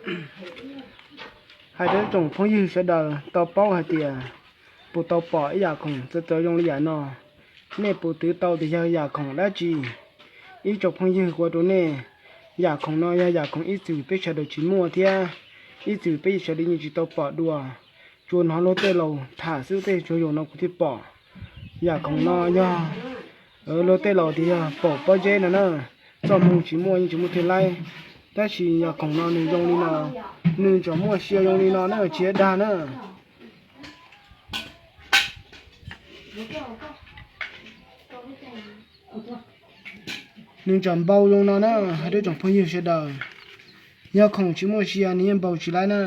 Hais rau ib tsoom phooj ywg sawv daws tau paub hais tias puas tau pom ib yam khoom txawv txawv zoo li yam no. Nej puas twv tau tias yog yam khoom dab tsi? Ib tsoom phooj ywg, kuv hais rau nej, yam khoom no yog yam khoom ib txwm peb sawv daws tsis muaj thiab ib txwm peb sawv daws yeej tsis tau pom dua. Tsuas hnov luag tej laus tham xwb, tej tsuas zaum no kuv thiaj pom. Yam khoom no yog luag tej laus tias yog paum pob zeb no na, txoj hmoo tsis muaj yeej tsis muaj tiag laib. Tab sis yam khoom no nws zoo li no, nws tseem muaj sia zoo li no na, tsis dag na. Nws tseem npau zoo no na, hais rau tsoom phooj ywg sawv daws, yog khoom tsis muaj sia nws yeej npau tsis laib na.